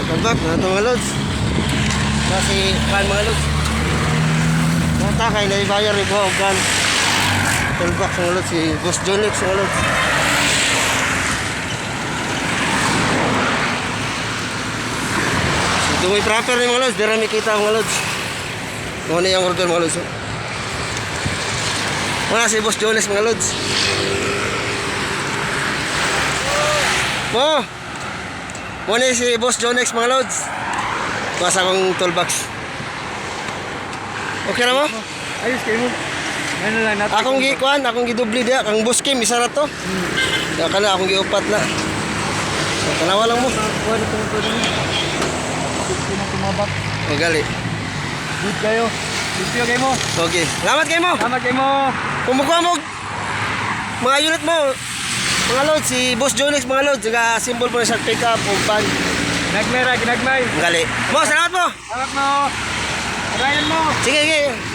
Welcome back na ito, mga lods. Kasi kan, mga lods. Nata kay naibayar ni ko kan. Toolbox, mga lods, si Boss Jonix, mga lods. So, dumoy proper ni, mga lods, dira mi kita, mga lods. Mo na yung order, mga lods. Wala si Boss Jones, mga lods. Mo! Mo ni si Boss Jonex, mga lods. Basa akong toolbox. Okay na mo? Ayos kayo mo. Ano lang natin. Akong gikuan, akong gidubli diya, kang Boss Kim isa ra to. Ya kana akong giupat na. Tanawa lang mo. Kuha na itong tuloy. Sino tumabak? Magali. Good kayo. Limpyo kayo mo. Okay. Salamat kayo mo. Tama kayo mo. Kung mukuha mo mga unit mo, mga lods, si Boss Jonex, mga lods, naga symbol po na siya pick up o van. Ginagmay ra, ginagmay. Magali. Mo, salamat mo. Salamat mo. Arayan mo. Sige, sige.